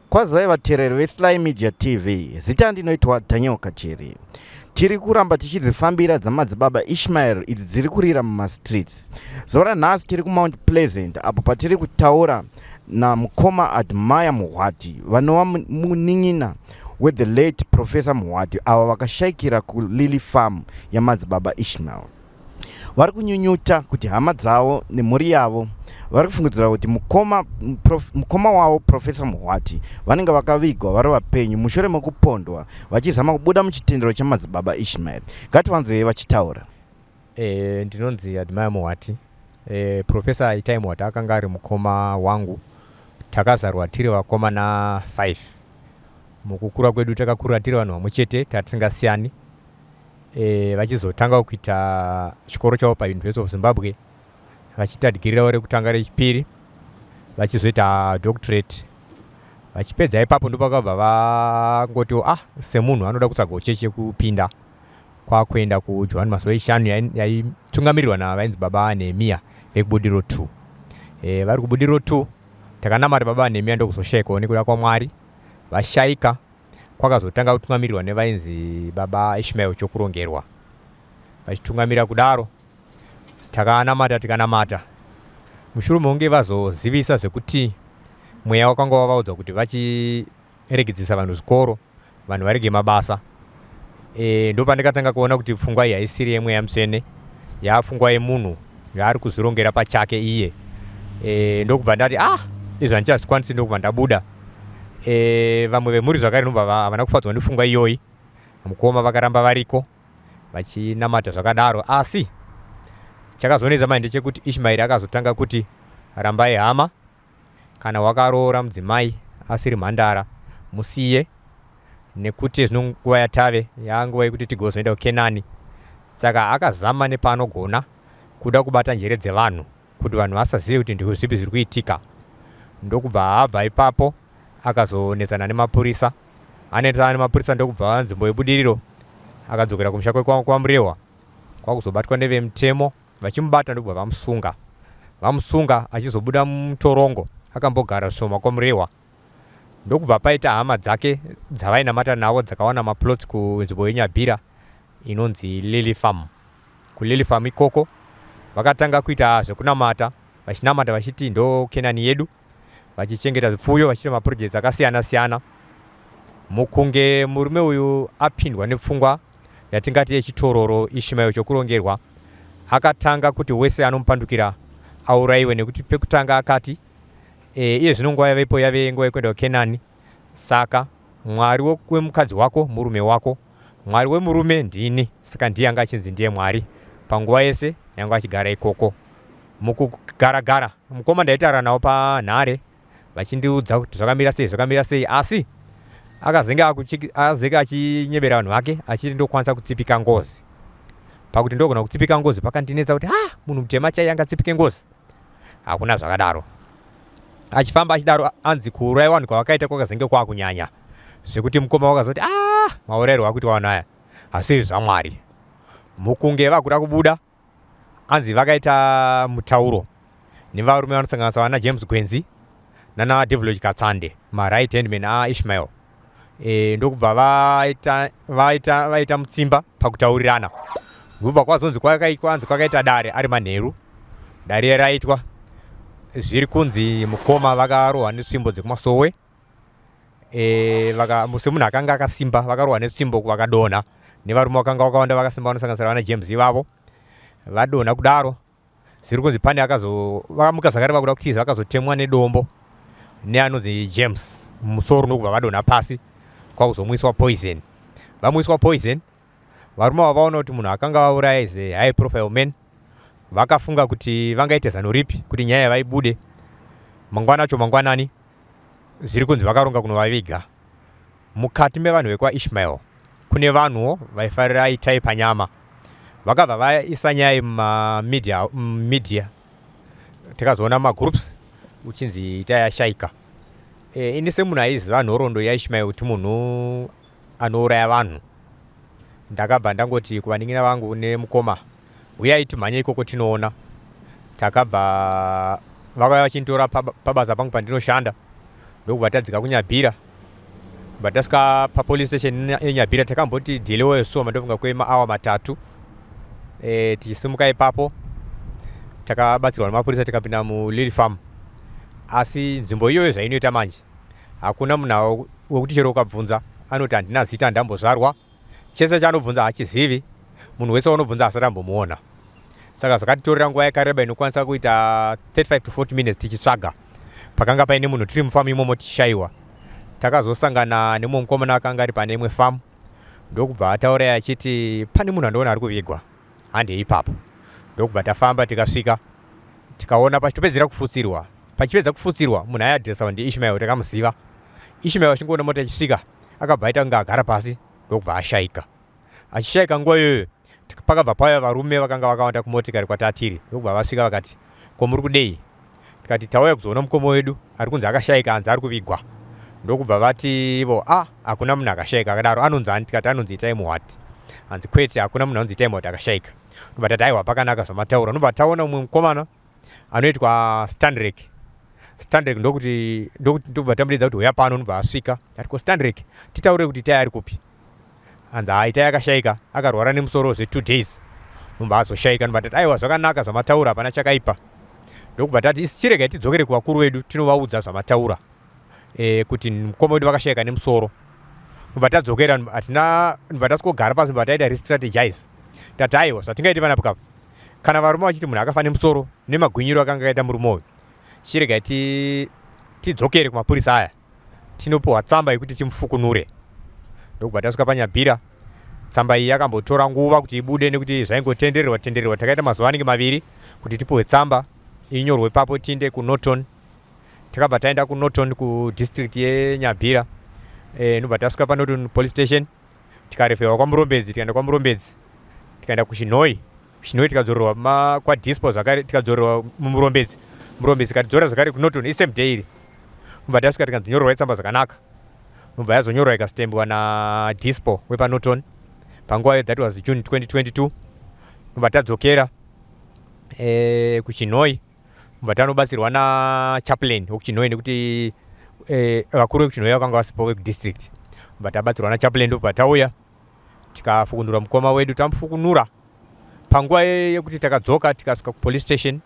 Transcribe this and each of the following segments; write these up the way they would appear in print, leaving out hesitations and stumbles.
Kwazai vateereri veSly Media TV, zita ndinoitwa Daniel Kacheri. Tiri kuramba tichidzifambira dzamadzibaba Ishmael idzi dziri kurira mumastreets. Zuva ranhasi tiri kuMount Pleasant apo patiri kutaura namukoma Admire Muhwati vanova munin'ina wethe late Professor Muhwati avo vakashaikira kuLily Farm yamadzibaba Ishmael. Vari kunyunyuta kuti hama dzavo nemhuri yavo vari kufungidzira kuti mukoma, prof, mukoma wavo Professor Muhwati vanenge vakavigwa vari vapenyu mushure mekupondwa vachizama kubuda muchitendero chamadzibaba Ishmael. Ngativanzwei vachitaura. E, ndinonzi Admire Muhwati. E, Professor Itai Muhwati akanga ari mukoma wangu. Takazarwa tiri vakomana 5. Mukukura kwedu takakura tiri vanhu vamwe chete tatisingasiyani. E, vachizotanga kuita chikoro chavo paUniversity of Zimbabwe vachiita dhigiri ravo rekutanga rechipiri vachizoita doctorate vachipedza ipapo ndopakabva vangoti ah semunhu anoda kutsvagawo chechi yekupinda kwakuenda kuJohani Masowe Echishanu yaitungamirirwa navainzi baba Nehemiya vekuBudiriro 2. E, vari kuBudiriro 2 takanamata baba Nehemiya ndokuzoshaikawo nekuda kwaMwari vashaika kwakazotanga kutungamirirwa nevainzi baba Ishmael Chokurongerwa vachitungamira kudaro takanamata tikanamata mushure mekunge vazozivisa zvekuti mweya wakanga wavaudza kuti vachiregedzesa vanhu zvikoro vanhu varege mabasa e, ndopandikatanga kuona kuti pfungwa iyi haisiri yemweya mutsvene yaapfungwa yemunhu yaari kuzvirongera pachake iye e, ndokubva ndati ah izvi handichazvikwanisi ndokubva ndabuda e, vamwe vemhuri zvakare ndobva havana kufadzwa nepfungwa iyoyi mukoma vakaramba variko vachinamata zvakadaro asi chakazonetsa manje ndechekuti ishmaeri akazotanga kuti rambai hama Kana wakaroora mudzimai asiri mhandara musiye nekuti zvino nguva yatave yanguva yekuti tigozoenda kuKenani. Saka akazama nepaanogona kuda kubata njere dzevanhu kuti vanhu vasazive kuti ndizvo zvipi zviri kuitika. Ndokubva abva ipapo akazonetsana nemapurisa. Anetsana nemapurisa ndokubva nzvimbo yebudiriro akadzokera kumusha kwekwaMurehwa kwakuzobatwa nevemutemo. Vachimubata ndokubva vamusunga. Vamusunga achizobuda mutorongo akambogara zvishoma kwaMurehwa ndokubva paita hama dzake dzavainamata navo dzakawana maplots kunzvimbo yeNyabira inonzi Lily Farm. KuLily Farm ikoko vakatanga kuita zvekunamata vachinamata vachiti ndo Kenani yedu vachichengeta zvipfuyo vachiita maprojects akasiyana siyana. Mukunge murume uyu apindwa nepfungwa yatingati yechitororo Ishmael chokurongerwa akatanga kuti wese anomupandukira aurayiwe nekuti pekutanga akati e, iye zvino nguva yavepo yave nguva yekuenda kuKenani saka Mwari wemukadzi wako murume wako Mwari wemurume ndini saka ndiye anga achinzi ndiye Mwari panguva yese yanga achigara ikoko mukugaragara mukoma ndaitaura navo panhare vachindiudza kuti zvakamira sei zvakamira sei asi akazenge azenge achinyebera vanhu vake achiti ndokwanisa kutsipika ngozi pakuti ndogona kutsipika ngozi pakandinetsa kuti ah munhu mutema chaiye angatsipike ngozi hakuna zvakadaro achifamba achidaro anzi kuuraya vanhu kwavakaita kwakazenge kwakunyanya zvekuti mukoma wakazoti ah maurayirwo akuitwa vanhu aya hasiri zvamwari mukunge vakuda kubuda Anzi vakaita mutauro nevarume vanosanganisa vana James Gwenzi nana Devlodge Katsande maright hand man aIshmael e, ndokubva vaita, vaita, vaita mutsimba pakutaurirana ndobva kwazonzi kwanzi kwakaita dare ari manheru dare raitwa zviri kunzi mukoma vakarohwa netsvimbo dzekumasowe e, vaka, semunhu akanga akasimba vakarohwa netsvimbo vakadonha nevarume vakanga vakawanda vakasimba vanosanganisira vana James ivavo vadonha kudaro zviri kunzi pane akazo vakamuka zvakare vakuda kutiza vakazotemwa nedombo neanonzi James musoro ndokubva vadonha pasi kwakuzomwiswa poison vamwiswa poison varume ava vaona kuti munhu akanga vauraya is a high profile man vakafunga kuti vangaite zano ripi kuti nyaya yavaibude mangwana acho mangwanani zviri kunzi vakaronga kunovaviga Mukati mevanhu vekwaIshmael kune vanhuwo vaifarira Itai panyama. Vakabva vaisa nyaya iyi mumamedia media tikazoona magroups uchinzi Itai ashaika. E, ini semunhu aiziva nhoroondo yaIshmael kuti munhu anouraya vanhu ndakabva ndangoti kuvanin'ina vangu nemukoma huyai timhanye ikoko tinoona. Takabva vakauya vachinditora pabasa pangu pandinoshanda. Ndokubva tadzika kuNyabhira, bva tasvika papolice station yeNyabhira, takamboti dhelewe soma ndofunga kwemaawa 3. Tichisimuka ipapo takabatsirwa nemapurisa, tikapinda muLily Farm. Asi nzvimbo iyoyo zvainoita manje, hakuna munhu wekuti chero ukabvunza anoti handina zita, handambozvarwa. Chese chaanobvunza haachizivi. Munhu wese waunobvunza asati ambomuona. Saka zvakatitorera nguva yakareba inokwanisa kuita 35 to 40 minutes tichitsvaga pakanga paine munhu tiri mufamu imomo, tichishayiwa. Takazosangana nemumwe mukomana akanga ari pane imwe famu, ndokubva ataura achiti pane munhu andiona ari kuvigwa, handei ipapo. Ndokubva tafamba, tikasvika, tikaona pachitopedzera kufutsirwa. Pachipedza kufutsirwa, munhu aiadhiresawa ndiIshmael, takamuziva. Ishmael achingoona mota ichisvika, akabva aita kunge agara pasi, ndokubva ashayika. Achishayika nguva iyoyo, pakabva pauya varume vakanga vakawanda kumotikari kwatatiri, ndokubva vasvika vakati, "Ko muri kudei?" Tikati, "Tauya kuzoona mukoma wedu ari kunzi akashayika, hanzi ari kuvigwa." Ndokubva vati ivo, "A ah, hakuna munhu akashayika akadaro. Anonzi ani?" Tikati, "Anonzi Itai Muhwati." Hanzi, "Kwete, hakuna munhu anonzi Itai Muhwati akashayika." Ndobva tati, "Aiwa, pakanaka zvamataura." Ndobva taona mumwe mukomana anoitwa Standrek. Standrek ndokuti, ndobva tamudeedza kuti, "Uya pano." Ndobva asvika. Ati, "Ko Standrek, titaure kuti Itai ari kupi?" Hanzi, "Haa, Itai akashayika, akarwara nemusoro zve2 days, ndobva azoshayika." Ndobva tati, "Aiwa, zvakanaka zvamataura, hapana chakaipa." Ndokubva tati, "Isi chiregai tidzokere kuvakuru vedu tinovaudza zvamataura, kuti mukoma wedu vakashayika nemusoro." Ndobva tadzokera, hatina, ndobva tasvikogara pasi, ndobva taita restrategize. Tati, "Aiwa, zvatingaite panapo kapa, kana varume vachiti munhu akafa nemusoro nemagwinyiro akanga akaita murume uyu, chiregai tidzokere kumapurisa aya, tinopiwa tsamba yekuti timufukunure." Ndokubva tasvika paNyabhira. Tsamba iyi yakambotora nguva kuti ibude nekuti zvaingotendererwa tendererwa. Takaita mazuva anenge 2 kuti tipiwe tsamba, inyorwe ipapo, tiinde kuNorton. Takabva taenda kuNorton, kudistrict yeNyabhira. Ndobva tasvika paNorton Police Station, tikarefewa kwaMurombedzi. Tikaenda kwaMurombedzi, tikaenda kuChinhoi. Chinhoi tikadzorerwa kwaDispo zvakare, tikadzorerwa muMurombedzi. Murombedzi tikatidzorera zvakare kuNorton, isame day iri. Ndobva tasvika, tikanzonyorerwa tsamba zvakanaka. Ndobva yazonyorwa, ikastembwa naDispo wepaNorton panguva iyo, that was June 2022. Ndobva tadzokera kuChinhoi, ndobva tanobatsirwa nachaplain wekuChinhoi nekuti vakuru vekuChinhoi vakanga vasipo vekudistrict. Ndobva tabatsirwa nachaplain, ndobva tauya, tikafukunura mukoma wedu. Tamufukunura, panguva yekuti takadzoka, tikasvika kupolice station,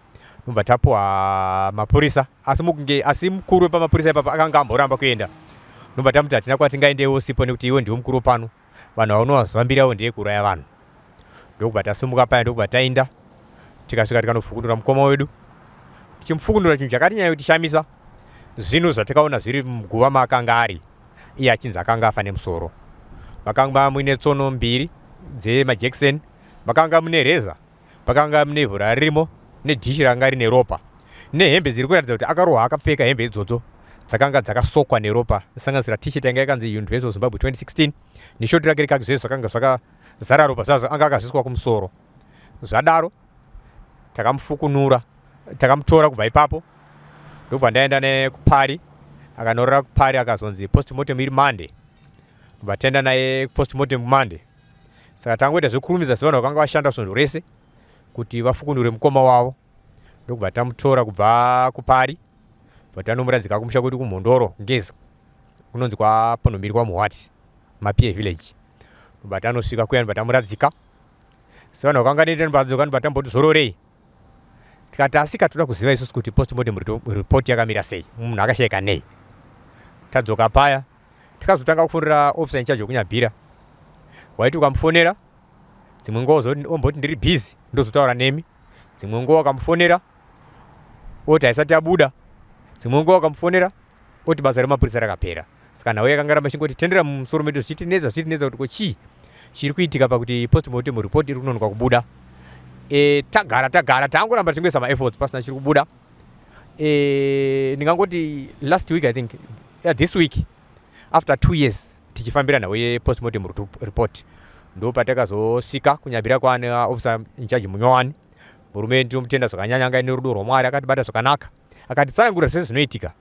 ndobva tapuwa mapurisa. Asi mukunge asi mukuru wepamapurisa ipapa akanga amboramba kuenda. Ndobva tamuti, "Hatina kwatingaendewo sipo nekuti iwe ndiwe mukuru pano, vanhu vaunovazvambirawo ndeyekuuraya vanhu." Ndokubva tasimuka paya, ndokubva taenda, tikasvika, tikanofukunura mukoma wedu. Tichimufukunura, chinhu chakati nyanya kutishamisa, zvinhu zvatakaona zviri muguva maakanga ari iye achinzi akanga afa nemusoro. Makanga muine tsono mbiri dzemajekiseni, makanga mune reza, pakanga mune ivhu rarimo, nedhishi ranga rine ropa, nehembe dziri kuratidza kuti akarohwa akapfeka hembe idzodzo dzakanga dzakasokwa neropa, sanganisira T-shirt yanga yakanzi University of Zimbabwe 2016 neshoti rake rekaki. Zvese zvakanga zvakazara ropa zvazvo, anga akazviswa kumusoro. Zvadaro takamufukunura, takamutora kubva ipapo, ndobva ndaenda nekupari. Akanorora kupari, akazonzi postmortem iri Monday. Ndobva taenda naye postmortem Monday. Saka tangoita zvekurumidza sevanhu vakanga vashanda svondo rese kuti vafukunure mukoma wavo. Ndokubva tamutora kubva kupari, bva tanomuradzika kumusha kwedu kuMhondoro Ngezi, kunonzi kwaPonomiri, kwaMuhwati, Mapie village. Ndobva tanosvika kuya, ndobva tamuradzika sevanhu vakanga neta. Ndobva ndobva tamboti zororei. Tikati, "Asika toda kuziva isusu kuti postmortem report yakamira sei, munhu akashayika nei?" Tadzoka paya, tikazotanga kufonera officer in charge wekuNyabhira. Waiti ukamufonera dzimwe nguva omboti, "Ndiri busy, ndozotaura nemi." Dzimwe nguva ukamufonera oti haisati yabuda. Dzimwe nguva ukamufonera oti basa remapurisa rakapera. Saka nhau yakanga ramba ichingoti tendera mumusoro medu, zvichitinetsa, zvichitinetsa kuti ko chii chiri kuitika pakuti postmortem report iri kunonoka kubuda. Tagara tagara, tangoramba tichingoisa maefforts, pasina chiri kubuda. Ndingangoti last week, I think, yeah, this week, after 2 years tichifambira nhau yepostmortem report, ndo patakazosvika kuNyabira kwaane officer in charge munyowani. Murume ndinomutenda zvakanyanya, anga ine rudo rwaMwari, akatibata zvakanaka, akatitsanangurira zvese zvinoitika,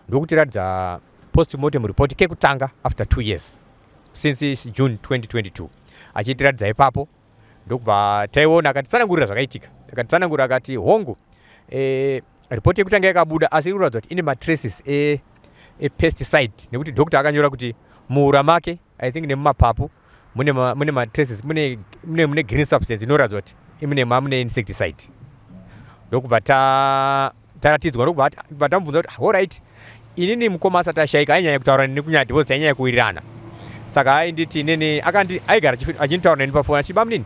ndokutiratidza postmortem report kekutanga after 2 years, since June 2022 achitiratidza ipapo. Ndokubva taiona, akatitsanangurira zvakaitika. Akatitsanangurira akati, hongu, ripoti yekutanga yakabuda, asi iri kuratidza kuti ine matraces epesticide, nekuti doctor akanyora kuti muura make, I think, nemumapapu mune mune matraces, mune green substance inoratidza kuti mune mune insecticide. Ndokubva taratidzwa, ndokubva tamubvunza kuti, "Alright, inini mukoma asati ashaika ainyanya kutaura neni kunyaya because tainyanya kuwirirana. Saka ainditi inini akandi aigara achinditaura neni pafoni achiba munini,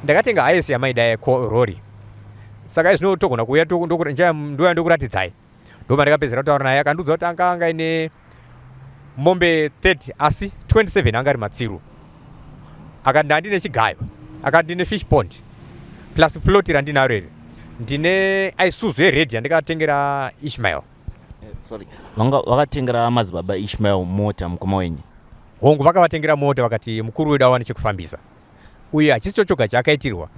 ndakatenga Hiace yamaida, rori. Saka izvino togona kuuya, ndouya ndokuratidzai." Ndobva ndakapedzera kutaura naye, akandiudza kuti anga aine mombe 30, asi 27 anga ari matsiru. Akati, "Ndandine chigayo," akati, "ndine fish pond plus plot randinaro iri, ndine Isuzu yered yandikatengera Ishmael." Sorry, vanga vakatengera madzibaba Ishmael mota, mukoma wenyu? Hongu, vakavatengera mota. Vakati mukuru wedu awane chekufambisa. Uye hachisi chochoga chaakaitirwa.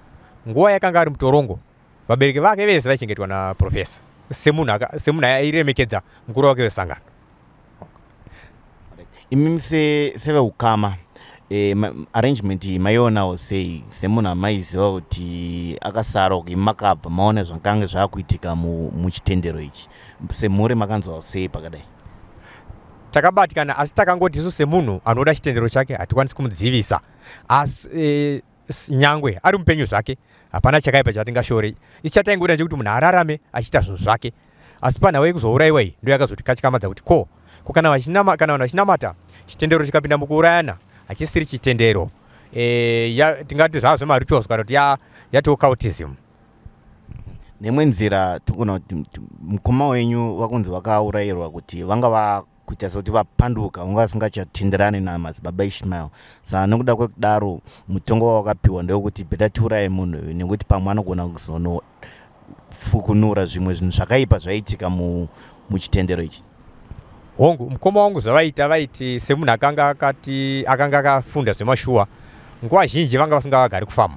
Nguva yakanga ari mutorongo, vabereki vake vese vaichengetwa naprofesa semunhu airemekedza mukuru wake wesangano. Imimi seveukama, arrangement iyi maionawo sei, semunhu amaiziva kuti akasara uku, imi makabva maona zvakange zvaakuitika muchitendero ichi? Semhuri makanzwawo sei pakadai? Takabatikana, asi takangoti isu semunhu anoda chitendero chake hatikwanisi kumudzivisa. Asi nyangwe ari mupenyu zvake, hapana chakaipa chatingashore. Ichi chataingoda chekuti munhu ararame achiita zvinhu zvake. Asi panhau yekuzourayiwa iyi ndo yakazotikatyamadza kuti ko kana vanhu vachinamata, chitendero chikapinda mukuurayana, hachisiri chitendero. Tingati zvava zvemarituals kana kuti yatoo cultism. Nemwe nzira togona kuti mukoma wenyu vakunzi vakaurayirwa kuti vanga vakuita sekuti vapanduka, vanga vasingachatenderani namadzibaba Ishmael. Saka nekuda kwekudaro, mutongo wawakapiwa ndewekuti better tiuraye munhu uyu, nekuti pamwe anogona kuzonofukunura zvimwe zvinhu zvakaipa zvaiitika muchitendero ichi. Hongu, mukoma wangu zvavaita, vaiti semunhu akanga akati akanga akafunda zvemashuwa, nguva zhinji vanga vasingavagari kufamu.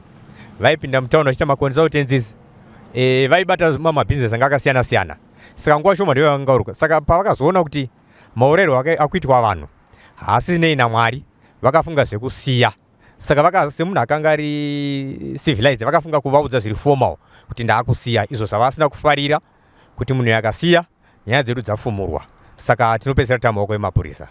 Vaipinda mutauni vachiita maconsultancies, vaibata mamabhizinesi anga akasiyana siyana. Saka nguva shoma ndiyo vanga varuka. Saka pavakazoona kuti maurayiro akuitwa vanhu haasinei naMwari, vakafunga zvekusiya. Saka vaka semunhu akanga ari civilized, vakafunga kuvaudza zviri formal kuti ndaakusiya. Izvo zvavasina kufarira, kuti munhu akasiya, nyaya dzedu dzafumurwa, saka tinopedzisira tamaoko emapurisa.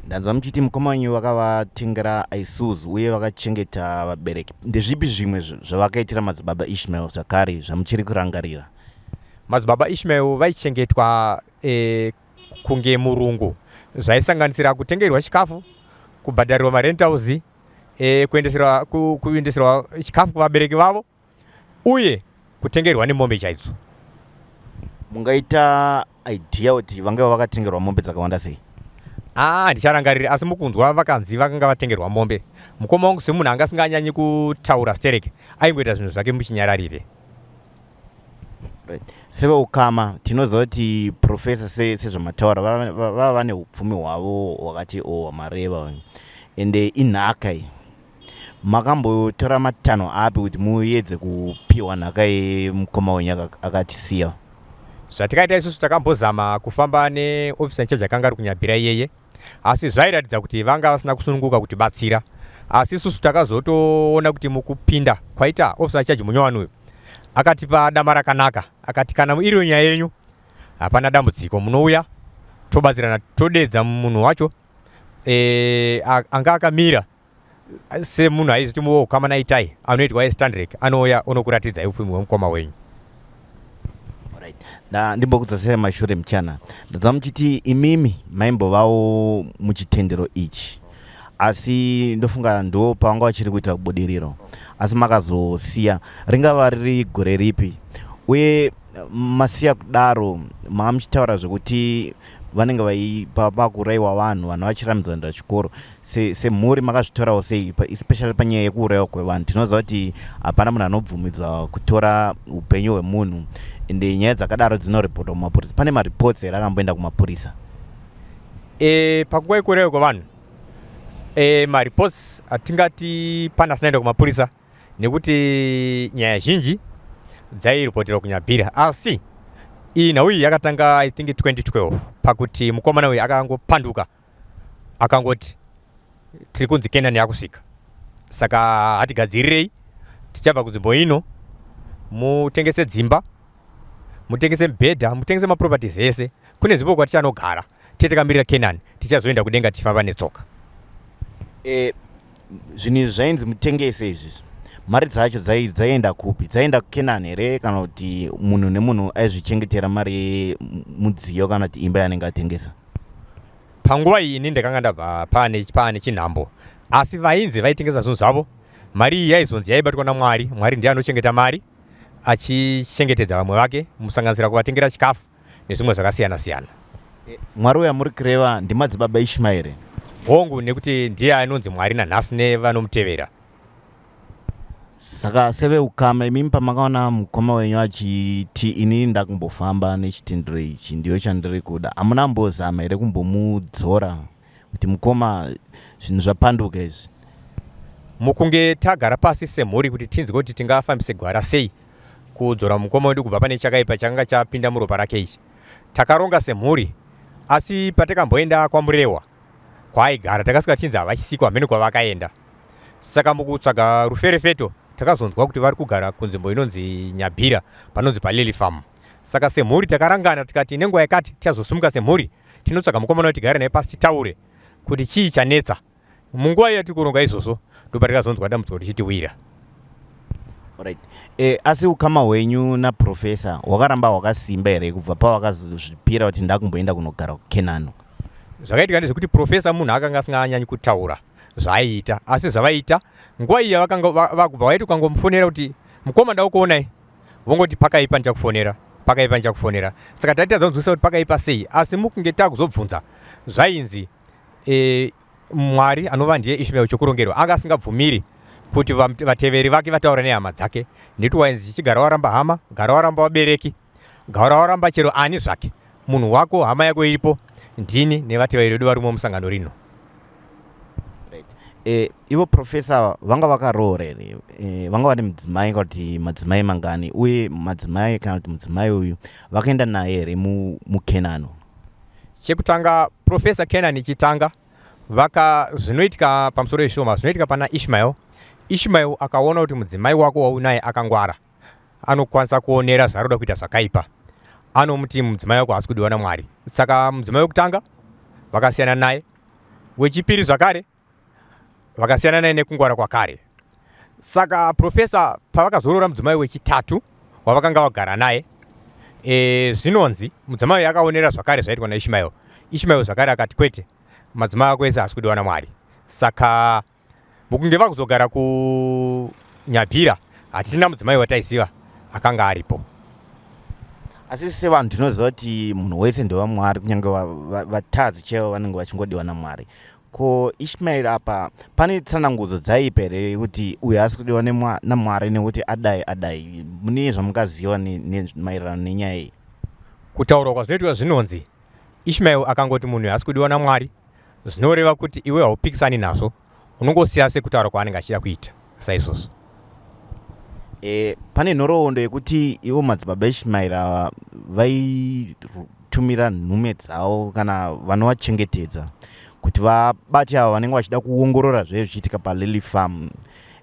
Ndanzwa muchiti mukoma wenyu vakavatengera Isuzu uye vakachengeta vabereki. Ndezvipi zvimwe zvavakaitira madzibaba Ishmael zvakare zvamuchiri kurangarira? Madzibaba Ishmael vaichengetwa kunge murungu. Zvaisanganisira kutengerwa chikafu, kubhadharirwa marentals, kuendeserwa chikafu kuvabereki vavo, uye kutengerwa nemombe chaidzo. Mungaita idea kuti vange vakatengerwa mombe dzakawanda sei? Aa, ndicharangarira, asi mukunzwa vakanzi vakanga vatengerwa mombe. Mukoma wangu semunhu anga asinganyanyi kutaura stereke, aingoita zvinhu zvake muchinyararire. Right. Seveukama, tinoziva kuti profesa, sezvamataura, vava vane upfumi hwavo hwakati o hwamareva, ende inhaka iyi. Makambotora matanho api kuti muedze kupiwa nhaka yemukoma wenyu akatisiya? Zvatikaita isusu, takambozama kufamba neofficer in charge akanga ari kuNyabira iyeye, asi zvairatidza kuti vanga vasina kusununguka kutibatsira. Asi isusu takazotoona kuti mukupinda kwaita officer in charge munyowani uyu, akatipa dama rakanaka, akati kana iriyo nyaya yenyu, hapana dambudziko, munouya tobatsirana, todedza munhu wacho anga akamira semunhu aizviti muukama naItai anoitwa eStandrek, anouya onokuratidzai upfumi hwemukoma wenyu. Right. Ndimbokudzosera mashure muchana. Ndadza muchiti imimi maimbovawo muchitendero ichi, asi ndofunga ndo pavanga vachiri kuitira kubudiriro, asi makazosiya. Ringava riri gore ripi? Uye masiya kudaro, manga muchitaura zvekuti vanenge pakuurayiwa vanhu, vanhu vachirambidzwa kuenda chikoro. Semhuri makazvitorawo sei, especially panyaya yekuurayiwa kwevanhu? Tinoziva kuti hapana munhu anobvumidzwa kutora upenyu hwemunhu, ende nyaya dzakadaro dzinoripotwa kumapurisa. Pane mareports here akamboenda kumapurisa? Panguva yekuurayiwa kwevanhu, mareports atingati pane asinaenda kumapurisa, nekuti nyaya zhinji dzairipoterwa kuNyabhira. Asi iyi nhau iyi yakatanga, I think, 2012, pakuti mukomana uyu akangopanduka, akangoti tiri kunzi Kenani yakusvika, saka hatigadzirirei, tichabva kunzvimbo ino, mutengese dzimba, mutengese mibhedha, mutengese maproperties ese. Kune nzvimbo kwatichanogara tete takamirira Kenani, tichazoenda kudenga tichifamba netsoka. E, zvinhu izvi zvainzi mutengese izvi mari dzacho dzaienda kupi? Dzaienda kuKenani here kana kuti munhu nemunhu aizvichengetera mari yemudziyo kana kuti imba yaanenge atengesa? Panguva iyi ini ndakanga ndabva paane paane chinhambo, asi vainzi vaitengesa zvinhu zvavo. Mari iyi yaizonzi yaibatwa naMwari. Mwari ndiye anochengeta mari achichengetedza vamwe vake, musanganisira kuvatengera chikafu nezvimwe zvakasiyana siyana. Mwari uyu amuri kureva ndimadzibaba Ishmaeri? Hongu, nekuti ndiye anonzi Mwari nanhasi nevanomutevera. Saka seveukama imimi pamakaona mukoma wenyu achiti inini ndakumbofamba nechitendero ichi ndiyo chandiri kuda, hamuna mbozama here kumbomudzora kuti mukoma zvinhu zvapanduka izvi? Mukunge tagara pasi semhuri kuti tinzwe kuti tingafambise gwara sei kudzora mukoma wedu kubva pane chakaipa chakanga chapinda muropa rake ichi. Takaronga semhuri asi patakamboenda kwaMurehwa kwaaigara takasvika tichinzi havachisiko hameno kwavakaenda. Saka mukutsvaga ruferefeto takazonzwa kuti vari kugara kunzvimbo inonzi Nyabhira panonzi paLily Farm. Saka semhuri takarangana tikati nenguva yakati tichazosimuka semhuri tinotsvaga mukomana wedu tigare naye pasi titaure kuti chii chanetsa. Munguva iya tiri kuronga izvozvo ndopatakazonzwa dambudziko richitiwira. Alright. E, asi ukama hwenyu naprofesa hwakaramba hwakasimba here kubva pawakazvipira kuti ndakumboenda kunogara kuKenani? Zvakaitika ndezvekuti profesa munhu akanga asinganyanyi kutaura zvaaiita, asi zvavaiita nguva iya vakanga vakubva vaiti ukangomufonera kuti mukoma ndakuonai, vongoti pakaipa ndichakufonera, pakaipa ndichakufonera. Saka taitadza kunzwisisa kuti pakaipa sei, asi mukunge takuzobvunza zvainzi e, Mwari anova ndiye Ishmael Chokurongerwa anga asingabvumiri kuti vateveri vake vataure nehama dzake nekuti wainzi chichigara waramba hama, gara waramba vabereki, gara waramba chero ani zvake munhu wako, hama yako iripo, ndini nevateveri vedu varimo musangano rino. Right. E, ivo profesa vanga vakaroora here? E, vanga vane mudzimai kana kuti madzimai mangani uye madzimai kana kuti mudzimai uyu vakaenda naye here muKenano? Chekutanga Professor Canaan Chitanga vaka zvinoitika pamusoro yeshoma zvinoitika pana Ishmael. Ishmael akaona kuti mudzimai wako waunaye akangwara anokwanisa kuonera zvaari kuita zvakaipa anomuti mudzimai wako haasi kudiwa naMwari. Saka mudzimai wekutanga vakasiyana naye, wechipiri zvakare vakasiyana naye nekungwara kwakare. Saka profesa pavakazoroora mudzimai wechitatu wavakanga vagara naye e, zvinonzi mudzimai uyu akaonera zvakare zvaitwa naIshmael. Ishmael zvakare akati kwete, madzimai ako ese haasi kudiwa naMwari. Saka mukunge vakuzogara kuNyabhira hatisina mudzimai wataiziva akanga aripo. Asi sevanhu tinoziva kuti munhu wese ndewaMwari, kunyange vatadzi chaivo vanenge vachingodiwa naMwari. Ko Ishmael apa pane tsanangudzo dzaipa here yekuti uyu haasi kudiwa naMwari nekuti adai adai? Mune zvamungaziva maererano nenyaya iyi? Kutaurwa kwazvinoitwa zvinonzi Ishmael akangoti munhu uyu haasi kudiwa naMwari zvinoreva kuti iwe haupikisani nazvo unongosiya sekutaura kwaanenge achida kuita saizvozvo. E, pane nhoroondo yekuti ivo madzibaba Ishmael ava vaitumira nhume dzavo kana vanovachengetedza kuti vabate ava vanenge vachida kuongorora zvee zvichiitika paLily Farm.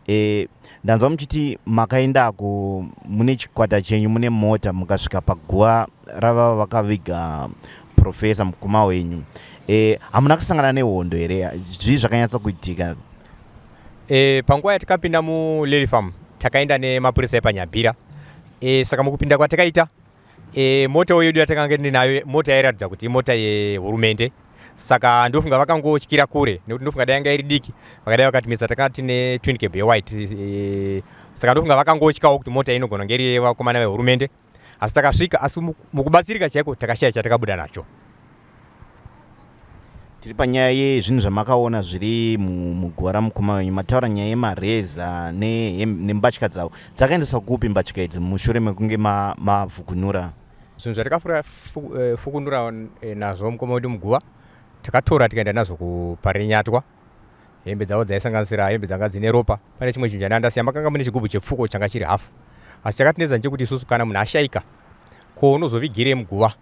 E, ndanzwa muchiti makaendako mune chikwata chenyu mune mota mukasvika paguva ravava vakaviga profesa mukoma wenyu. E, hamuna kusangana nehondo here? Zvii zvakanyatsa kuitika? E, panguva yatakapinda muLily Farm takaenda nemapurisa epaNyabhira. E, saka mukupinda kwatakaita e, mota yedu yatakanga ndinayo mota yairatidza kuti imota yehurumende, saka ndofunga vakangotyira kure nekuti ndofunga dai yanga iri diki vakadai vakatimisa, takanga tine twin cab yewhite e, saka ndofunga vakangotyawo kuti mota inogona kunge iri yevakomana vehurumende, asi takasvika, asi mukubatsirika chaiko takashaya chatakabuda nacho. Tiri panyaya yezvinhu zvamakaona zviri muguva ramukoma wenyu. Mataura nyaya yemareza nembatya dzavo. Dzakaendeswa kupi mbatya idzi mushure mekunge mavhukunura? Zvinhu zvatakafukunura eh, nazvo mukoma wedu muguva takatora tikaenda nazvo kuParinyatwa. Hembe dzavo dzaisanganisira hembe dzanga dzine ropa. Pane chimwe chinhu chandandasiya, makanga mune chigubhu chepfuko changa chiri hafu, asi chakatinetsa ndechekuti isusu kana munhu ashaika ko unozovigirei muguva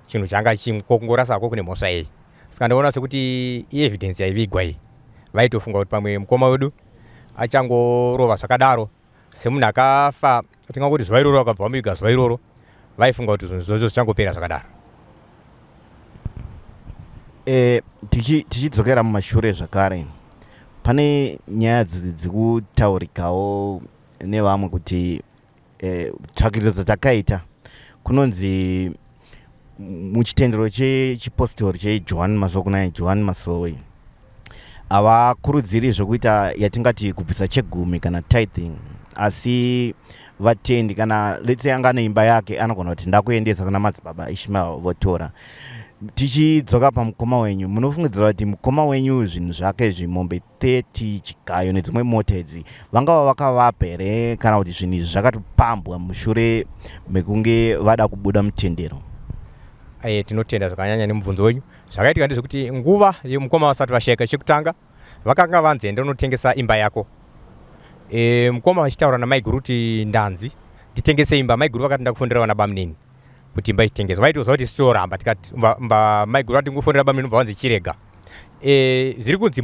chinhu changa chimwe, ko kungorasa hako kune mhosva yei? Saka ndaona sekuti ievidence yaivigwa iyi, vaitofunga kuti pamwe mukoma wedu achangorova zvakadaro semunhu akafa, tingangoti zuva iroro vakabva vamuviga zuva iroro, vaifunga kuti zvinhu zvose zvichangopera zvakadaro. Tichidzokera mumashure zvakare, pane nyaya dzikutaurikawo nevamwe kuti tsvakiridzo dzatakaita kunonzi muchitendero chechipostori cheJohane Masowe, kuna Johane Masowe, havakurudziri zvokuita yatingati kubvisa chegumi kana tithing, asi vatendi kana, let's say, anga neimba yake, anogona kuti ndakuendesa kuna Madzibaba Ishmael votora. Tichidzoka pamukoma wenyu, munofungidzira kuti mukoma wenyu zvinhu zvake zvimombe 30, chigayo nedzimwe mota idzi, vangava vakavapa here, kana kuti zvinhu izvi zvakatopambwa mushure mekunge vada kubuda mutendero? Tinotenda zvakanyanya nemubvunzo wenyu. Zvakaitika ndezvekuti nguva yemukoma vasati vashayika, chekutanga vakanga vanzi, "Enda unotengesa imba yako." Mukoma vachitaura namaiguru kuti, "Ndanzi nditengese imba." Maiguru vakati, "Ndakufonera vana bamunini kuti imba ichitengeswa." Vaitoziva kuti sitoramba. Tikati maiguru vati, "Ngofonera bamunini." Ubva vanzi, "Chirega." Zviri kunzi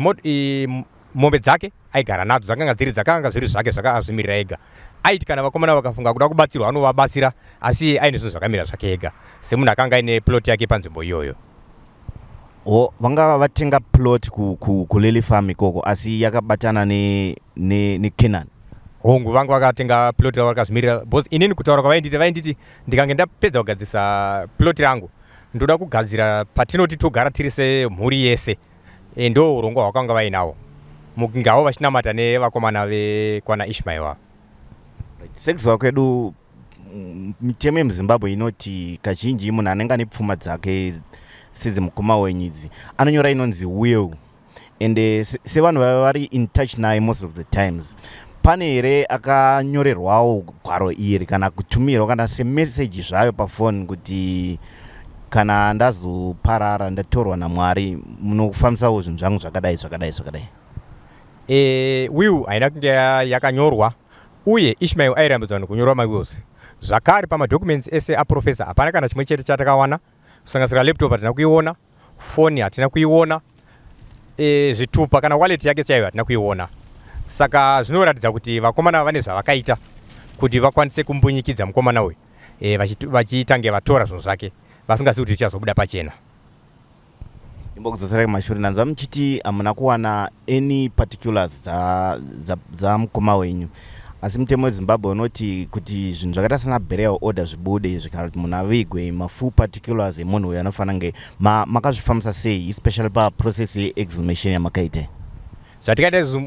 mombe dzake aigara nadzo dzakanga dziri dzakanga zviri zvake, zvakaazvimirira ega. Aiti kana vakomana vakafunga kuda kubatsirwa, anovabatsira, asi aine zvinhu zvakamira zvake ega, semunhu akanga aine plot yake panzvimbo iyoyo. O, vangava vatenga plot kuLily Farm ikoko, asi yakabatana neCanaan? Hongu, vanga vakatenga plot ravo vakazvimirira, because inini kutaura kwavainditi, vainditi ndikange ndapedza kugadzisa plot rangu, ndoda kugadzira patinoti togara tiri semhuri yese. Ndo urongwa hwakanga vainawo mukingavo vachinamata nevakomana vekwana Ishmael ava. Sekuziva kwedu, mitemo yemuZimbabwe inoti kazhinji munhu anenge ane pfuma dzake sedzemukoma wenyu idzi anonyora inonzi will. Ende sevanhu vaiva vari in touch naye most of the times, pane here akanyorerwawo gwaro iri kana kutumirwa kana semeseji zvayo pafoni kuti, "Kana ndazoparara, ndatorwa naMwari, munofambisawo zvinhu zvangu zvakadai, zvakadai, zvakadai"? Will haina kunge yakanyorwa, uye Ishmael airambidzwa nekunyorwa mawills. Zvakare pamadocuments ese aprofesa hapana kana chimwe chete chatakawana, kusanganisira laptop hatina kuiona, foni hatina kuiona, zvitupa kana wallet yake chaiyo hatina kuiona. Saka zvinoratidza kuti vakomana vane zvavakaita kuti vakwanise kumbunyikidza mukomana uyu, vachitange vatora zvinhu zvake vasingazivi kuti zvichazobuda pachena. Imbokudzoserai kumashure. Ndanzwa muchiti hamuna kuwana any particulars dzamukoma wenyu, asi mutemo weZimbabwe unoti kuti zvinhu zvakaita sana burial order zvibude izvi, kana kuti munhu avigwe, mafull particulars emunhu uyu anofanira kunge makazvifambisa sei, especially paprocess yeexhumation yamakaita? Zvatikaita izvo,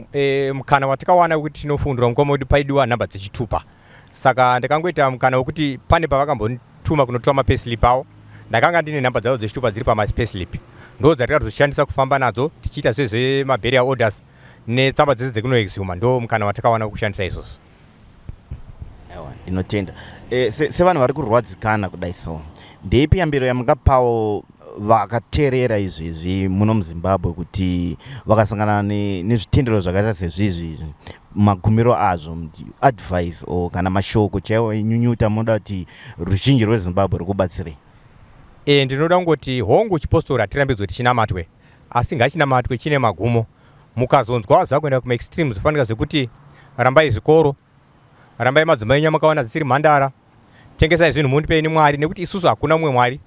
mukana watikawana wekuti tinofundura mukoma wedu, paidiwa nhamba dzechitupa. Saka ndakangoita mukana wekuti pane pavakambondituma kunotora mapayslip avo, ndakanga ndine nhamba dzavo dzechitupa dziri pamapayslip, ndo dzatikatozoshandisa kufamba nadzo tichiita zvezvemaburial orders netsamba dzese dzekunoexhuma. Ndo mukana watakawana wekushandisa izvozvo. Aiwa, ndinotenda. Sevanhu vari kurwadzikana kudai, so ndeipi yambiro yamungapawo vakateerera izvezvi muno muZimbabwe kuti vakasangana nezvitendero zvakaita sezvizvi izvi, magumiro azvo, advice or kana mashoko chaiwo enyunyuta munoda kuti ruzhinji rweZimbabwe rukubatsirei? Ndinoda kungoti, hongu, chipostori hatirambidzwe tichinamatwe, asi ngachinamatwe chine magumo. Mukazonzwa zvakuenda kumaextremes, fanika zvekuti rambai zvikoro, rambai madzimai enyu amakawana dzisiri mhandara, tengesai zvinhu mundipei Mwari, nekuti isusu hakuna mumwe Mwari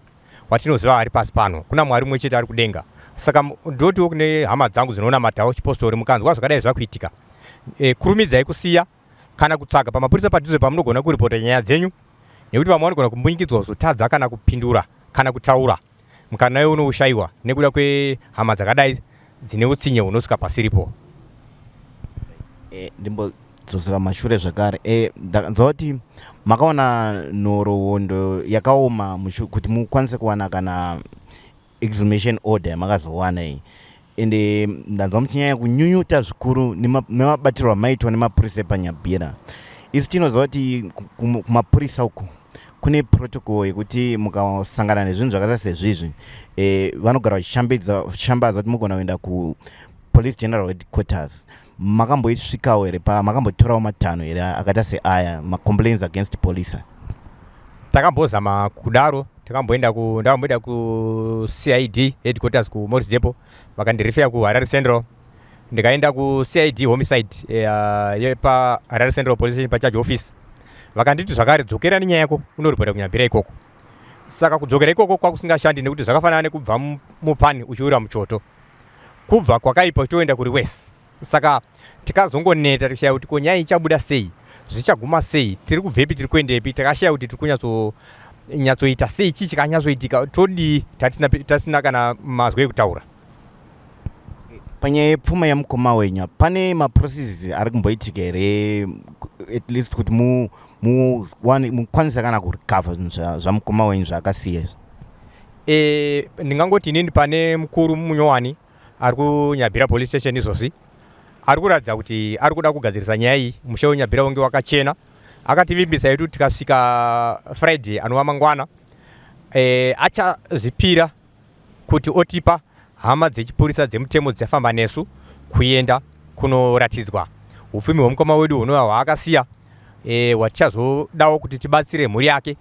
watinoziva ari pasi pano, kuna Mwari mumwe chete ari kudenga. Saka ndotiwo kune hama dzangu dzinonamatawo chipostori, mukanzwa zvakadai zvakuitika, kurumidzai kusiya kana kutsvaga pamapurisa padhuze pamunogona kuripota nyaya dzenyu, nekuti vamwe vanogona kumbunyikidzwa kuzotadza kana kupindura kana kutaura. Mukana iwo unoushayiwa nekuda kwehama dzakadai dzine utsinye hunosvika pasiripo. Ndimbodzosera mashure zvakare. Ndanzwa kuti makaona nhoroondo yakaoma kuti mukwanise kuwana kana exhumation order yamakazowana iyi. Ende ndanzwa muchinyanya kunyunyuta zvikuru nemabatirwo amaitwa nemapurisa epaNyabira. Isu tinoziva kuti kumapurisa uku kune protocol yekuti mukasangana nezvinhu zvakaita sezvizvi, vanogara vachishambadza kuti mugona kuenda kupolice general headquarters. Makamboisvikawo here? Pa makambotorawo matanho here akaita seaya, macomplaints against police? Takambozama kudaro. Takamboenda ku ndakamboenda kuCID headquarters kuMorris Depot, vakandirifeya kuHarare Central. Ndikaenda kuCID homicide yepaHarare Central Police Station, pacharge office, vakanditi zvakare, "Dzokera nenyaya yako unoripota kuNyabira ikoko." Saka kudzokera ikoko kwakusingashandi, nekuti zvakafanana nekubva mupani uchiwira muchoto, kubva kwakaipa uchitoenda kuri wese. Saka tikazongoneta tichishaya kuti ko nyaya ichabuda sei, zvichaguma sei, tiri kubvepi, tiri kuendepi. Takashaya kuti tiri kunyatsoita sei, chii chikanyatsoitika, todii, tatisina kana mazwi ekutaura. Panyaya yepfuma yamukoma wenyu, pane maprocesses ari kumboitika here, at least kuti mukwanise kana kurecover zvinhu zvamukoma wenyu zvaakasiya izvo? Ndingangoti inini pane mukuru munyowani ari kuNyabira police station izvozvi, ari kuratidza kuti ari kuda kugadzirisa nyaya iyi, musha weNyabira unge wakachena. Akativimbisa yetu tikasvika Friday anova mangwana, achazvipira kuti otipa hama dzechipurisa dzemutemo dzichafamba nesu kuenda kunoratidzwa upfumi hwemukoma wedu hunova hwaakasiya, hwatichazodawo kuti tibatsire mhuri yake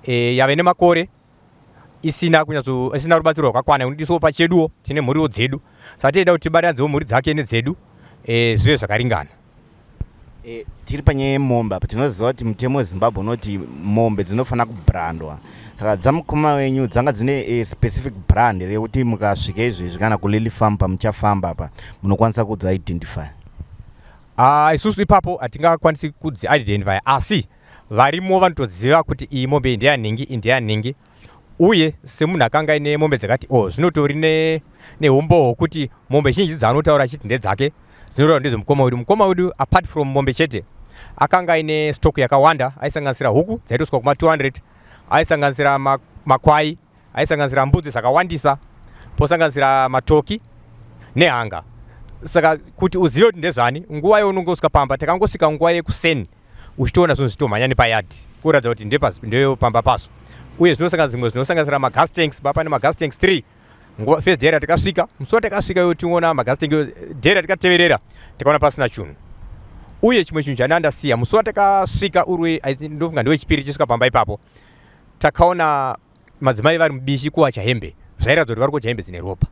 yave nemakore isina kunyatso isina rubatsiro rwakakwana. Unodisiwo pacheduwo tine mhuriwo dzedu, saka tiida kuti tibatanidzewo mhuri dzake nedzedu, zvive zvakaringana. Tiri panyaya yemombe apa. Tinoziva kuti mutemo weZimbabwe unoti mombe dzinofanira kubrandwa. Saka dzamukoma wenyu dzanga dzine specific brand rekuti mukasvika izvezvi kana kuLily Farm pamuchafamba apa munokwanisa kudziidentify? Isusu ipapo hatingakwanisi kudziidentify, asi varimo vanotoziva kuti iyi mombe iyi ndeyanhingi, iyi ndeyanhingi. Uye semunhu akanga aine mombe dzakati o, zvinotori neumbowo hwokuti mombe zhinji dzaanotaura achiti ndedzake dzinoreva ndezvemukoma wedu. Mukoma wedu, apart from mombe chete, akanga aine stock yakawanda. Aisanganisira huku dzaitosvika kuma 200, aisanganisira makwai, aisanganisira mbudzi dzakawandisa, posanganisira matoki nehanga. Saka kuti uzive kuti ndezvani, nguva yaunonge usvika pamba, takangosvika nguva yekuseni, uchitoona zvinhu zvichitomhanya nepayadhi, kuratidza kuti ndepamba pazo. Uye zvinosanganisira zvimwe zvinosanganisira magas tanks, pane magas tanks 3. Nguva first day ratakasvika, musi watakasvika iwo tiona magas tank, day ratikateverera tikaona pasina chinhu. Uye chimwe chinhu chandandasiya, musi watakasvika uri, ndofunga ndewechipiri chisvika pamba ipapo, takaona madzimai vari mubishi kuwacha hembe. Zvairatidza kuti vari kuwacha hembe dzine ropa.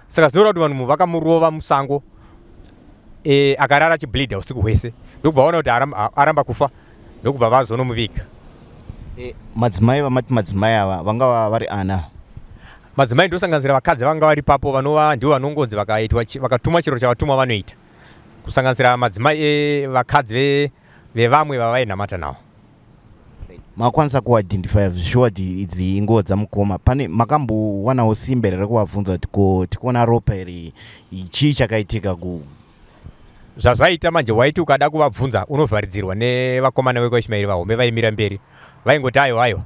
Saka zvinoreva kuti vanhu vakamurova musango, akarara achibleedha usiku hwese, ndokubva vaona kuti aramba kufa, ndokubva vazonomuviga. Madzimai vamati madzimai ava vangava vari ana? Madzimai ndosanganisira vakadzi vanga vari papo, vanova ndivo vanongonzi vakaitwa vakatumwa, chiro chavatumwa vanoita, kusanganisira madzimai evakadzi vevamwe vavainamata navo. Makwanisa kuidentify zvishuwa kuti idzi inguo dzamukoma? Pane makambowanawo simba here rekuvabvunza kuti ko tikuona ropa iri, chii chakaitika ku Zvazvaita manje, waiti ukada kuvabvunza unovharidzirwa nevakomana vekwaIshmaeri vahombe vaimira mberi. Vaingoti, "Aiwa, aiwa,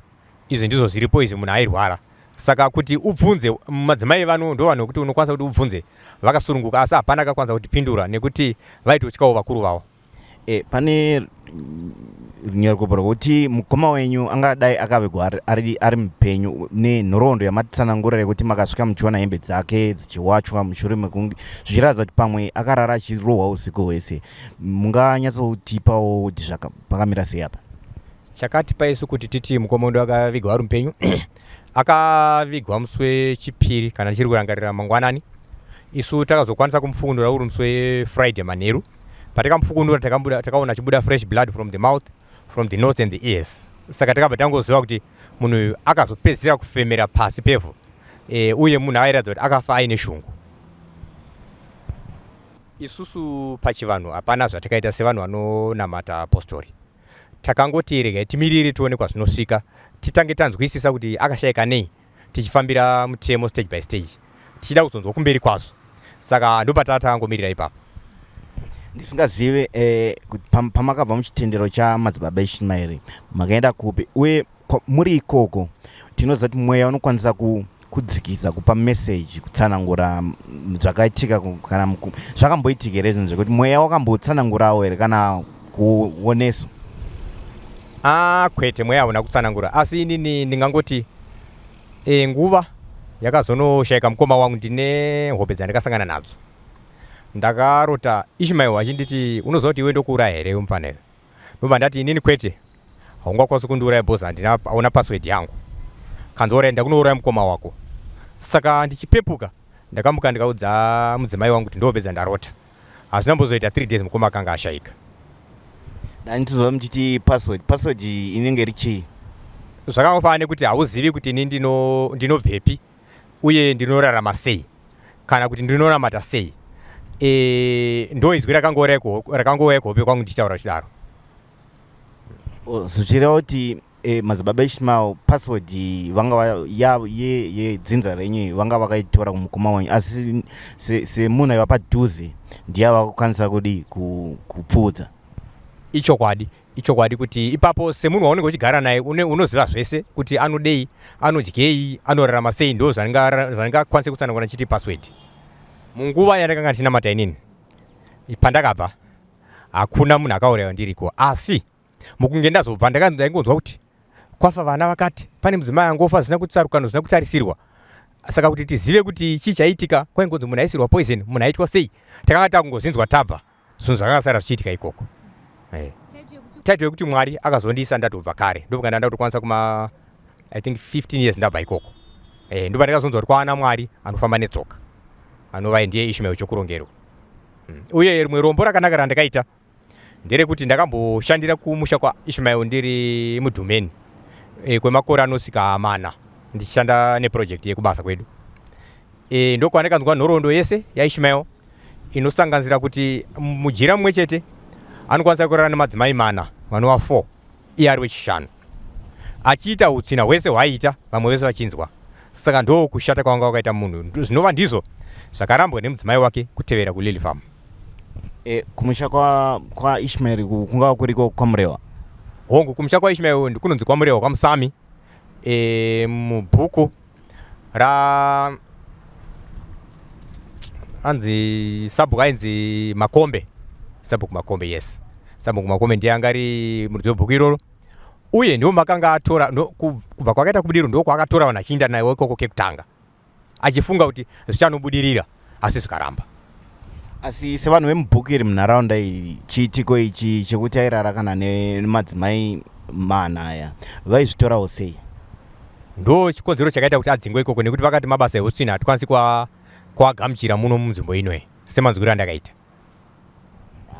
izvi ndizvo zviripo izvi, munhu airwara." Saka kuti ubvunze madzimai vano, ndo vanhu vekuti unokwanisa kuti ubvunze vakasununguka, asi hapana akakwanisa kutipindura nekuti vaitotyawo vakuru vavo. Pane runyerekopo rwekuti mukoma wenyu angadai akavigwa ari mupenyu, nenhoroondo yamatitsanangura yekuti makasvika muchiona hembe dzake dzichiwachwa mushure mekunge, zvichiratidza kuti pamwe akarara achirohwa usiku hwese. Munganyatsotipawo kuti pakamira sei apa? Chakatipa isu kuti titi mukoma wedu akavigwa ari mupenyu, akavigwa musi wechipiri kana ndichiri kurangarira mangwanani. Isu takazokwanisa kumufukundura uri musi weFriday manheru. Patikamufukundura takaona achibuda fresh blood from the mouth, from the nose and the ears. Saka takabva tangoziva kuti munhu uyu akazopedzisira kufemera pasi pevhu, uye munhu airatidza kuti akafa aine shungu. Isusu pachivanhu hapana zvatakaita sevanhu vanonamata apostori. Takangoti regai timirire tione kwazvinosvika, titange tanzwisisa kuti akashayika nei, tichifambira mutemo stage by stage, tichida kuzonzwa kumberi kwazvo. Saka ndopataa takangomirira ipapo. Ndisingazive kuti pamakabva muchitendero chamadzibaba Ishmaeri makaenda kupi, uye muri ikoko tinoziva kuti mweya unokwanisa kudzikisa, kupa meseji, kutsanangura zvakaitika, kana zvakamboitika here zvinhu zvekuti mweya wakambotsanangurawo here kana kuoneso? Ah, kwete, mweya hauna kutsanangura. Asi inini ndingangoti nguva yakazonoshayika mukoma wangu, ndine hope dzandakasangana nadzo. Ndakarota Ishmael achinditi, "Unoziva kuti iwe ndokuuraya here mufana iwe?" Ndobva ndati inini, "Kwete, haungakwanisi kundiuraya because handina, hauna password yangu." Kanzi, "Alright, ndakunouraya mukoma wako." Saka ndichipepuka ndakamuka ndikaudza mudzimai wangu kuti ndopedza ndarota. Hazvina mbozoita 3 days mukoma akanga ashayika. Dani tizova muchiti password, password inenge iri chii? Zvakangofanana nekuti hauzivi kuti ini ndinobvepi. Uye ndinorarama sei kana kuti ndinonamata sei? E, ndo izwi rakangouya kuhope kwangu ndichitaura chidaro. Oh, zvichireva kuti e, madzibaba Ishmael password vanga yedzinza renyu vanga vakaitora kumukoma wenyu, asi semunhu aiva padhuze ndiye avakukwanisa kudii kupfuudza. Ichokwadi, ichokwadi kuti ipapo semunhu waunenge uchigara naye unoziva zvese kuti anodei, anodyei, anorarama sei. Ndo zvandingakwanise kutsanangura ndichiti password. Munguva yandakanga ndichinamata inini pandakabva, hakuna munhu akaurayiwa ndiriko, asi mukunge ndazobva ndaingonzwa kuti kwafa vana vakati, pane mudzimai angofa zvisina kutsarukano, zvisina kutarisirwa. Saka kuti tizive kuti chii chaiitika, kwaingonzi munhu aisirwa poison, munhu aitwa sei, takanga takungozinzwa tabva zvinhu zvakasara zvichiitika ikoko. Eh. Title yekuti Mwari akazondiisa ndatobva kare, ndofunga ndatokwanisa kuma, I think, 15 years ndabva ikoko. Eh, ndopa ndakazonzwa kuti kwaana Mwari anofamba netsoka, anova ndiye Ishmael Chokurongerwa. Uye rimwe rombo rakanaka randakaita nderekuti ndakamboshandira kumusha kwaIshmael ndiri mudhumeni kwemakore anosvika 4 ndichishanda neproject yekubasa kwedu. E, ndokwandakanzwa nhoroondo yese yaIshmael inosanganisira kuti mujira mumwe chete anokwanisa kurara nemadzimai 4 vanova 4, iye ari wechishanu, achiita utsvina hwese hwaiita vamwe vese vachinzwa. Saka ndo kushata kwavanga vakaita munhu, zvinova ndizvo zvakarambwa nemudzimai wake kutevera kuLily Farm. E, kumusha kwaIshmaeri kwa kungava kuriko kwaMurewa? Hongu, kumusha kwaIshmaeri kunonzi kwaMurewa, kwaMusami. E, mubhuku ra anzi sabhuku ainzi Makombe, Sabhuku Makombe, yes, Sabhuku Makombe ndiye anga ari muridzi webhuku iroro. Uye ndiwo makanga atora kubva kwakaita kubudiro, ndo kwaakatora vanhu achiinda naye ikoko kekutanga, achifunga kuti zvichanobudirira, asi zvikaramba. Asi sevanhu vemubhuku iri munharaunda iyi, chiitiko ichi chekuti airara kana nemadzimai 4 aya, vaizvitorawo sei? Ndo chikonzero chakaita kuti adzingwe ikoko, nekuti vakati mabasa eutsvina hatikwanisi kuagamuchira muno munzvimbo inoyi, semanzwiro andakaita.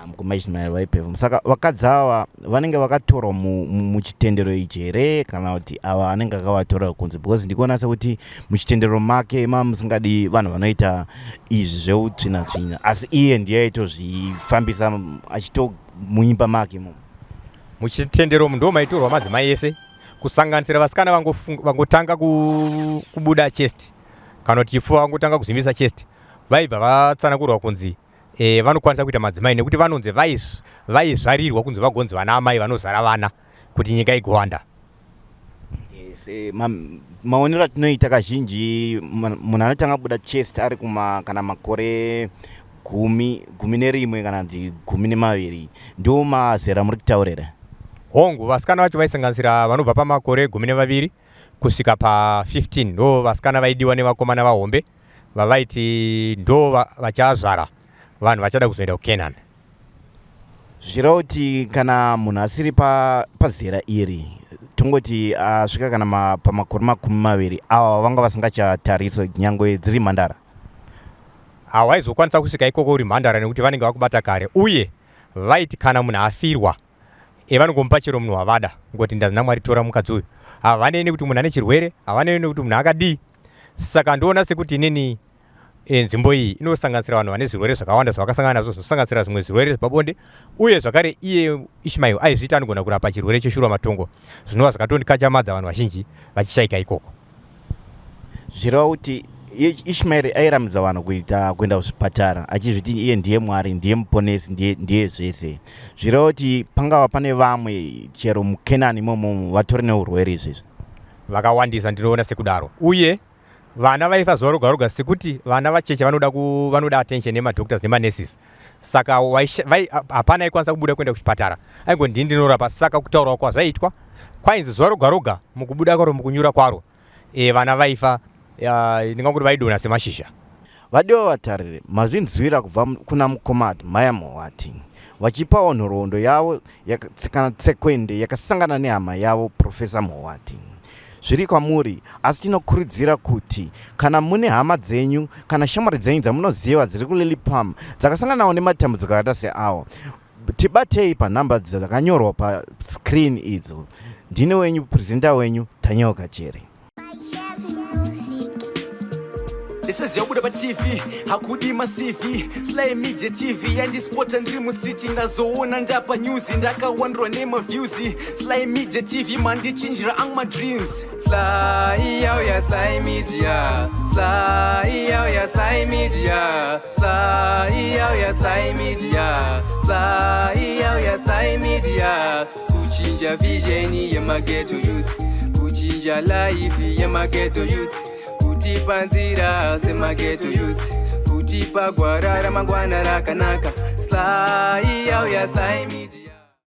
Mukoma Ishmael vaipevha. Saka vakadzi ava vanenge vakatorwa muchitendero ichi here, kana kuti ava anenge akavatora kunze? Because ndikuona sekuti muchitendero make mamusingadi vanhu vanoita izvi zveutsvina tsvina, asi iye ndiye aitozvifambisa achitomuimba make imomo. Muchitendero ndo maitorwa madzimai ese, kusanganisira vasikana vangotanga kubuda chest kana kuti chipfuva, vangotanga kuzimbisa chest, vaibva vatsanangurwa kunzi vanokwanisa kuita madzimai, nekuti vanonzi vaizvarirwa kunzi vagonzi vana amai vanozvara vana kuti nyika igowanda. Yes, maonero atinoita kazhinji, munhu anotanga kubuda chest ari kuma kana makore 10, 11 kana kuti 12, ndiwo mazera muri kutaurira? Hongu, vasikana vacho vaisanganisira vanobva pamakore 12 kusvika pa15, ndo vasikana vaidiwa nevakomana vahombe vavaiti ndo vachazvara vanhu vachada kuzoenda kuCanaan. Zvichireva kuti kana munhu asiri pazera iri, tongoti asvika kana pamakore 20, ava vanga vasingachatariswe nyangwe dziri mhandara? Hawaizokwanisa kusvika ikoko uri mhandara, nekuti vanenge vakubata kare. Uye vaiti kana munhu afirwa, vanongomupa chero munhu wavada, ngoti ndanzi naMwari tora mukadzi uyu. Havanei nekuti munhu ane chirwere, havanei nekuti munhu akadii. Saka ndoona sekuti inini nzvimbo iyi inosanganisira vanhu vane zvirwere zvakawanda zvavakasangana nazvo, zvinosanganisira zvimwe zvirwere zvepabonde. Uye zvakare iye Ishmael aizviita anogona kurapa chirwere cheshura matongo, zvinova zvakatondikachamadza vanhu vazhinji vachishaika ikoko. Zvichireva kuti Ishmael airambidza vanhu kuita kuenda kuzvipatara, achizviti iye ndiye Mwari, ndiye muponesi, ndiye zvese. Zvireva kuti pangava pane vamwe chero muKenani imomo vatori neurwere izvezvi? Vakawandisa, ndinoona sekudaro. Uye vana vaifa zuva roga roga, sekuti vana vacheche vanoda attention nemadoctors nemanurses. Saka hapana aikwanisa kubuda kuenda kuchipatara, aingo ndini ndinorapa. Saka kutaurwa kwazvaitwa kwainzi zuva roga roga, mukubuda kwaro, mukunyura kwaro, vana vaifa, ndingangoti vaidonha semashizha. Vadiwa vatariri, mazvinzwira kubva kuna mukoma Admire Mohwati vachipawo nhoroondo yavo kana tsekwende yakasangana nehama yavo Professor Mohwati. Zviri kwamuri, asi tinokurudzira kuti kana mune hama dzenyu kana shamwari dzenyu dzamunoziva dziri kuLily Palm dzakasanganawo nematambudziko akaita seawo, tibatei panhamba dzakanyorwa pascreen idzo. Ndini wenyu presenter wenyu, Daniel Kachere. Ndisaziva kubuda paTV, hakudi maCV. Sly Media TV yandispota ndiri mustreet, ndazoona ndapa news, ndakawandirwa nemaviews. Sly Media TV mandichinjira angu madreams. Sly yauya, Sly Media. Sly yauya, Sly Media. Sly yauya, Sly Media. Sly yauya, Sly Media. Kuchinja vision yemaghetto youth, kuchinja life yemaghetto youth, kutipa nzira semaghetto youth, kutipa gwara ramangwana rakanaka. Sly yauya, Sly Media.